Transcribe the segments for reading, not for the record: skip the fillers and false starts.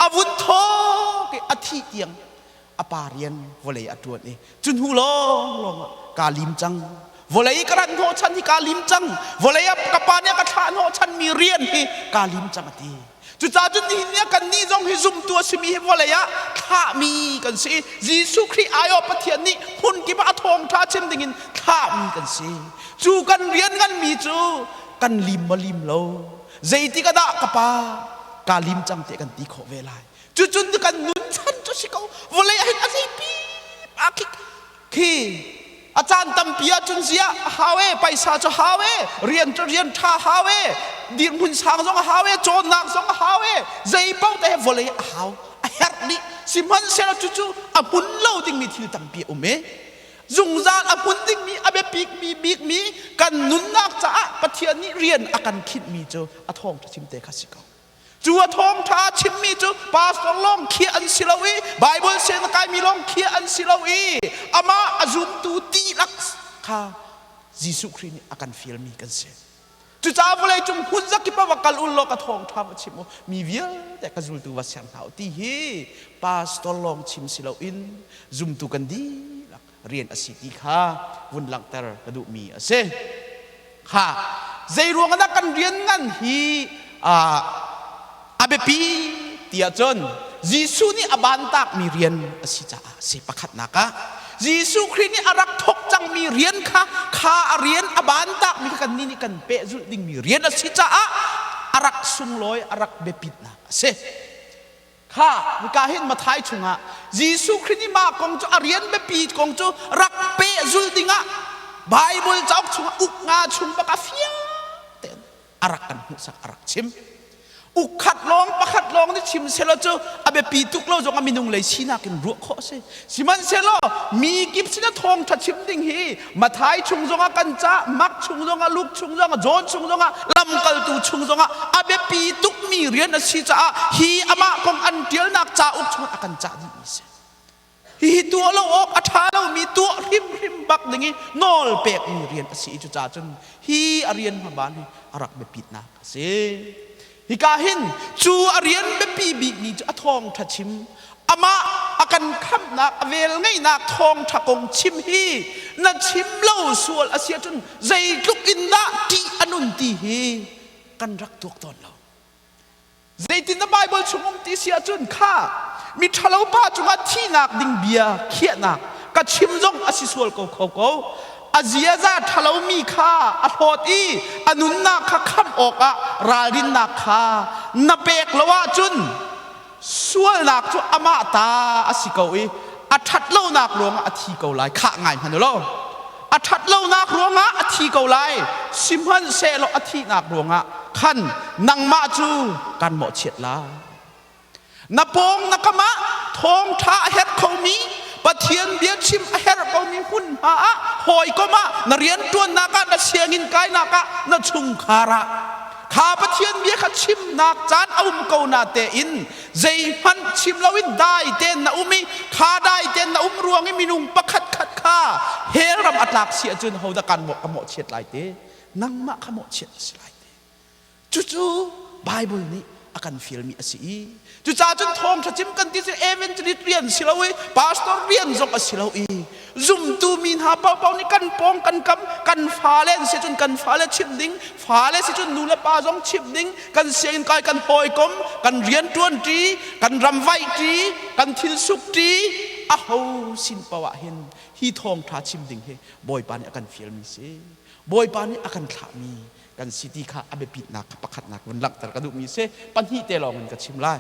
A vun thawk i a thih tiang a pa rian vawlei a ṭuan i cu hnu lawnglawng ah kaa lim cang. Vawlei ka rat hnawhchan hi kaa lim cang. Vawlei ah ka pa nih a ka thlah hnawhchan mi rian hi kaa lim cang a ti. Cucaah cun nihin ni ah kannih zong hi zumtu a simi hi vawlei ah thlahmi kan si. Jesuh Khrih aiawh Pathian nih hmun kip ah a thawngṭha chim dingin thlahmi kan si. Cu kan rian nganmi cu kan lim maw lim lo, zeitik ah dah ka pa kaa lim cang tiah kan ti khawh ve lai. Cucun kan nun chan cu si ko. Vawlei ah hin a zeipi ah khi khi a caan tampi ahcun ziah a hau e, paisa cu hau e, rian cu rian ṭha hau e, dirhmun sang zong a hau e, cawnnak zong a hau e, zei paoh te vawlei a hau, a herh dih. Sihmanhsehlaw cucu a hmun lo dingmi thil tampi a um e. Zungzal a hmun dingmi, a biapikmi bikmi kan nunnak caah Pathian nih rian a kan khinhmi cu a thawngṭha chim te kha si ko. Cu a thawngṭha chimmi cu pastor lawng khi an si lo i Bible sianginn a kaimi lawng khi an si lo i amah a zumtu dihlak kha Jesuh Khrih nih a kan fialmi kan si. Cucaah vawleicung hmun zakip ah va kal u law ka thawngṭha va chim u, mi vialte ka zultu va ser hna u ti hi pastor lawng chim si loin zumtu kan dihlak rian a si ti kha vun langhter ka duhmi a si. Kha zei ruang dah kan rian ngan hi a biapi ti ahcun Jesuh nih a bantakmi rian a si caah a si. Pakhatnak ah Jesuh Khrih nih a rak thawk cangmi rian kha kha a rian a bantakmi kha kannih nih kan pehzulh dingmi rian a si caah a rak sunglawi, a rak biapitnak a si. Kha hika hin Mathai chungah Jesuh Khrih nih mah kong cu a rian biapi kong cu rak pehzulh dingah Bible cauk chungah uk nga chung bak a fiang tein a rak kan hmuhsak, a rak chim. Uk khat lawng pakhat lawng nih chim selaw cu a biapi tuk lo zong a minung lei sinak in ruah khawh a si. Sihmanhsehlaw mi kip sin a thawngṭha chim ding hi Mathai chung zongah kan cah, Mark chung zongah, Luke chung zongah, John chung zongah, lamkaltu chung zongah a biapi tukmi rian a si caah hi amah kong an ṭialnak cauk chungah a kan cah dihmi a si. Hihi tuah lo awk a ṭha lomi tuah hrimhrim bak ding i nawl pekmi rian a si i cucaah cun hi a rian hmaban hi a rak biapitnak a si. Hika hin cu a rian biapi bikmi cu a thawngṭha chim, amah a kan khamhnak, a velngeihnak thawngṭha kong chim hi na chim lo sual a si ahcun zeitluk in dah ṭih a nun ti hi kan rak tuak tawn lo. Zeitin na Bible chung um ti si ahcun kha mi ṭhalo pa cungah thihnak ding bia khiahnak ka chim zong a si sual ko kho ko. A ziaza ṭhalomi kha a hlawt i a nunnak kha khamh awkah ralrinnak kha na pek lo ahcun sualnak cu amah ta a si ko i a ṭhatlonak ruangah a thi ko lai. Khah ngai hmanh u law a ṭhatlonak ruangah a thi ko lai. Sihmanhsehlaw a thihnak ruangah khan nangmah cu kan mawhchiat lai. Na pawng na kam ah thawngṭha a herh khomi Pathian bia chim a herh komi hmunhma ah hawikom ah na rianṭuannak ah na sianginn kainak ah na chungkhar ah kha Pathian bia kha chimnak caan a um ko na tein zeihmanh chim loin dai tein na um i kha dai tein na um ruang i minung pakhat khat kha hell ram a tlak si ahcun hodah kan mawh ka mawhchiat lai te nangmah kha mawhchiat na si lai te. Cucu Bible nih a kan fialmi a si i cucaah cun thawngṭha chim kan ti cu evangelist rian si lo i pastor rian zong a si lo i zumtu mi hna paohpaoh nih kan pawng kan kam kan fale an si cun kan fale chimh ding, fale si cun nu le pa zong chimh ding, kan sianginn kai kan hawikom kan rianṭuan ṭi kan ramvaih ṭi kan thil suk ṭi a ho sin paoh ah hin hi thawngṭha chim ding hi Bawipa nih a kan fialmi si, Bawipa nih a kan thlahmi kan si ti kha a biapitnak kha pakhatnak vun langhter ka duhmi si. Pahnih te lawng in ka chim lai.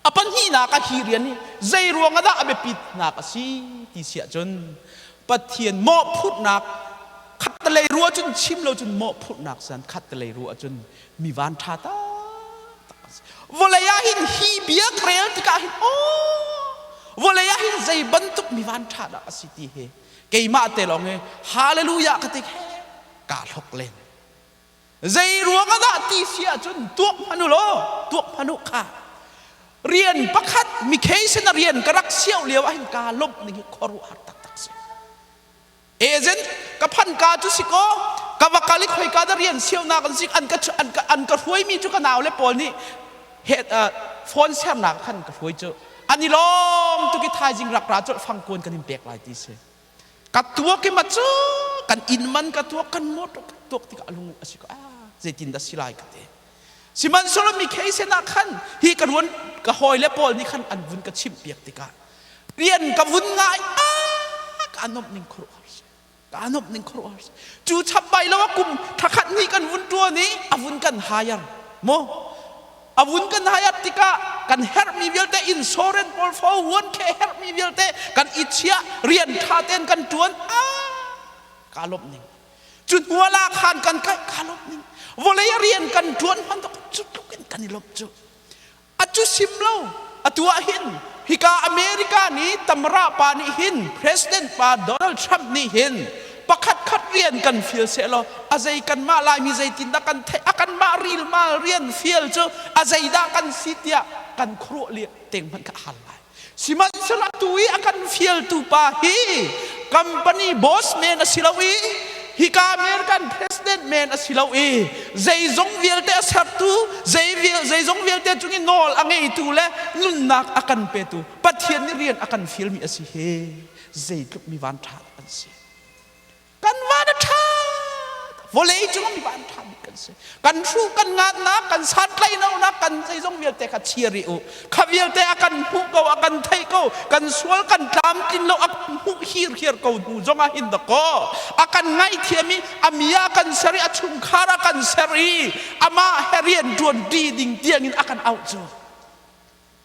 A pahnihnak ah hi rian hi zei ruang ah dah a biapitnak a si ti si ahcun Pathian mawhphurhnak khattelei ruah cun chim lo cun mawhphurhnak san khattelei ruah cun mi van ṭha taktak a si. Vawlei ah hin hi bia ka rel tikah hin aw vawlei ah hin zei bantuk mi van ṭha dah a si ti hi keimah te lawng hi hallelujah ka ti he kaa hlok len. Zei ruang ah dah ti si ahcun tuak hmanh u law tuak hmanh u kha rian pakhat mikhei sin a rian ka rak siau lio ah hin kaa lawmh ning hi khuaruahhar taktak si. Agent ka phan ka cu si kaw ka va kal i khoika dah rian siaunak an si an ka an ka an ka hruaimi cu ka nau le pawl nih. Phone sernak khan ka hruai cu an i lawm tuk i thaizing rak ra colh fangkuan kan in pek lai ti si. Ka tuak i ma cu kan inn man ka tuak kan motor ka tuak tikah a lung a si ko ah zeitin dah si lai ka ti. Sihmanhsehlaw mi kheisen ah khan hi ka ruan ka hawile pawl nih khan an vun ka chimhpiak tikah rian ka vun ngai ah ka nuamh ning khuaruahhar si. Ka nuamh ning khuaruahhar si. Cu chap bai lo ah kum thakhat hnih kan vun ṭuan i a vun kan hire mu. A vun kan hire tikah kan herhmi vialte insurance pawl fo vuan khe herhmi vialte kan i chiah rian ṭha tein kan ṭuan ah ka lawmh ning. Cu hnu ah la khan kan kai ka lawmh ning. Vawlei ah rian kan ṭuan hman cu tluk in kan i lawmh cu. A cu sim lo. Atu ah hin hika America nih Tamara pa nih hin President pa Donald Trump nih hin pakhat khat rian kan fial sehlaw a zei kanmah Laimi zeitindah kan theih a kanmah rilmal rian fial cu a zeidah kan si tiah kan khuaruah liah teng hmanh kha a hal lai. Sihmanhsehlaw atu i a kan fialtu pa hi company boss men a si lo i hika American president men a si lo i zeizong vialte a sertu zei zeizong vialte cung i nawl a ngeitu le nunnak a kan petu Pathian nih rian a kan fialmi a si hi zeitluk mi van ṭha dah kan si. Kan van a ṭha. Vawlei cung mi van ṭha bik kan si. Kan hruh kan ngatnak, kan santlaihlonak, kan zeizong vialte kha chia rih u. Kha vialte a kan hmuh ko, a kan theih ko, kan sual kan tlamtlin lo, a kan hmuh hirhiar ko hnu zong ah hin dakaw. A kan ngaihthiam i a mi ah kan ser i a chungkhar ah kan ser i amah he rian ṭuan ṭi ding tiangin a kan auh cu.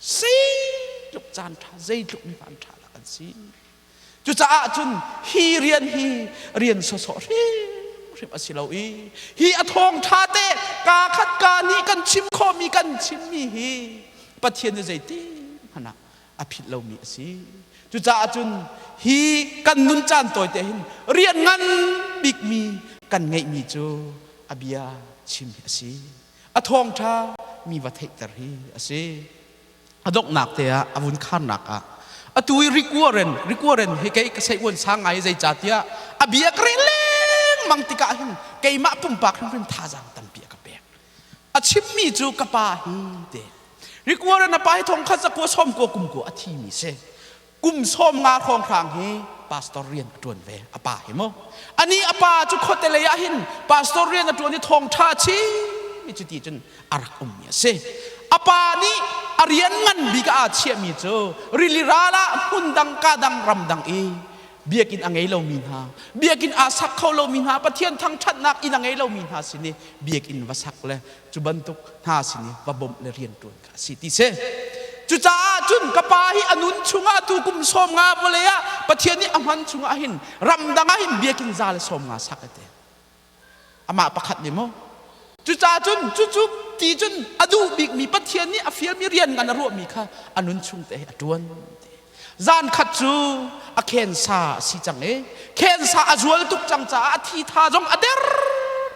Zeitluk caan ṭha, zeitluk mi van ṭha dah kan si. Cucaah cun hi rian hi rian sawsawh hrimhrim a si lo i hi a thawngṭha te kaa khat kaa nih kan chim khawhmi kan chimmi hi Pathian nih zeiti hmanh ah a philh lomi a si. Cucaah cun hi kan nun caan tawite hin rian ngan bikmi kan ngeihmi cu a bia chim hi a si. A thawngṭha mi va theihter hi a si. A donghnak te ah a vun kharnak ah atu i Rick Warren Rick Warren hi kei ka sei uan sang ngai zeicahtiah a bia ka rel lengmang tikah hin keimah pumpak hrimhrim thazaang tampi a ka pek. A chimmi cu ka pa hi te Rick Warren a pa hi thong khat zakua sawm kua kum kua a thimi si. Kum 50 hrawnghrang hi pastor rian a ṭuan ve a pa hi mu. Ani a pa cu khuate lei ah hin pastor rian a ṭuan i thawngṭha chim i cuti cun a rak ummi a si. A pa nih a rian ngan bik ah aa chiahmi cu rili ral ah hmun dang ka dang ram dang i biakinn a ngei lomi hna, biakinn aa sak kho lomi hna, Pathian thangṭhatnak inn a ngei lomi hna sin i biakinn va sak le cu bantuk hna sin i va bawmh le rian ṭuan kha a si ti si. Cucaah cun ka pa hi a nun chungah tu kum 50 vawlei ah Pathian nih a hman chungah hin ramdang ah hin biakinn 150 sak a ti. Amah pakhat nih maw? Cucaah cun cucu ti cun a duh bikmi Pathian nih a fialmi rian ngan a ruahmi kha a nun chung te hi a ṭuan ti. Zan khat cu a khensa a si cang i khensa a zual tuk cang caah a thi tha zong a der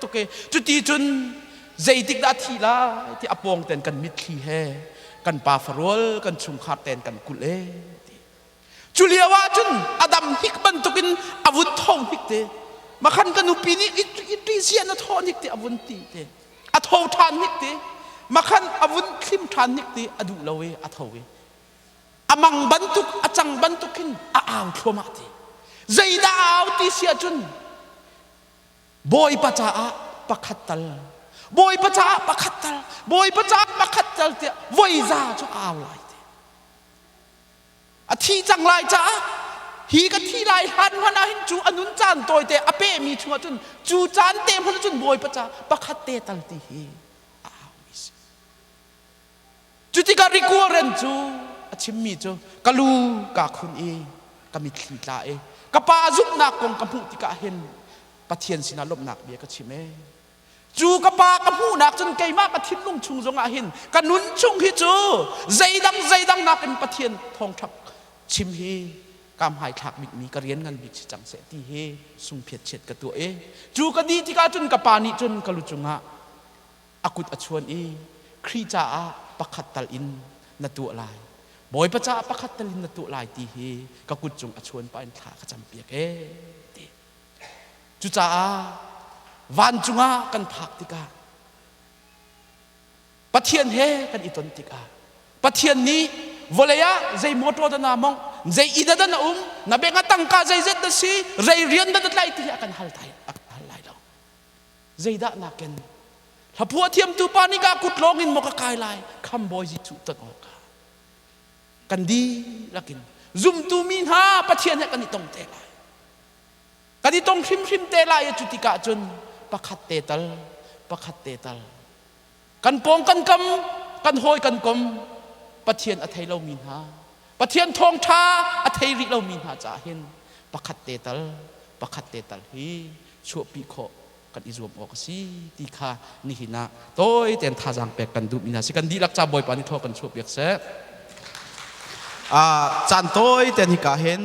tuk i cuti cun zeitik dah a thi lai ti a pawng ten kan mitthli he kan pa farual kan chungkhar ten kan kulh e ti. Cu lio ah cun a dam hnik bantukin a vun tho hnik te. Makhan ka nupi nih i zia na thaw hnik te a vun ti te. A tho ṭhan hnik te. Makhan a vun thlim ṭhan hnik te a duh lo i a tho i a mang bantuk a cang bantuk hin a au thluahmah ti. Zeidah a au ti si ahcun Bawipa caah pakhat tal Bawipa caah pakhat tal Bawipa caah pakhat tal tiah voi za cu a au lai ti. A thi cang lai caah hi ka thi lai hlan hmanh ah hin cu a nun caan tawite a pehmi chungah cun cu caan te hmanh cun Bawipa ca pakhat te tal ti hi a aumi si. Cu tikah Rick-Warren cu a chimmi cu ka lu kaa khun i ka mitthli tla i ka pa zumhnak kong ka hmuh tikah hin Pathian sinah lawmhnak bia ka chim ee. Cu ka pa ka hmuhnak cun keimah ka thinlung chung zongah hin ka nun chung hi cu zeidang zeidang nakin Pathian thawngṭha chim hi ka hmaithlak bikmi ka rian ngan bik si cang seh ti hi sungphiat chiat ka tuah i cu ka dih tikah cun ka pa nih cun ka lu cungah a kut a chuan i Khrih caah pakhat tal in na tuah lai Bawipa caah pakhat tal in na tuah lai ti hi ka kut cung a chuan pah in thla ka campiak ee ti. Cucaah vancung ah kan phak tikah Pathian he kan i ton tikah Pathian nih vawlei ah zei motor dah naa mongh, zei inn ah dah na um, na beng ah tangka zeizat na si, zei rian dah na tlaih ti hi a kan hal tai a kan hal lai lo. Zeidah na ken? Hlaphuah thiamtu pa nih ka kut lawng in maw ka kai lai, khambawi Jesuh ton awkah. Kan dihlak in zumtu mi hna Pathian he kan i tong te lai. Kan i tong hrimhrim te lai i cu tikah cun pakhat te tal, pakhat te tal kan pawng kan kam kan hawi kan kom Pathian a thei lomi hna Pathian thawngṭha a thei rih lomi hna caah hin pakhat te tal pakhat te tal hi chuahpi khawh kan i zuam awk a si ti kha nihin ah tawi tein thazaang pek kan duhmi hna si. Kan dihlak ca Bawipa nih thaw kan chuahpiak seh. Caan tawi tein hika hin.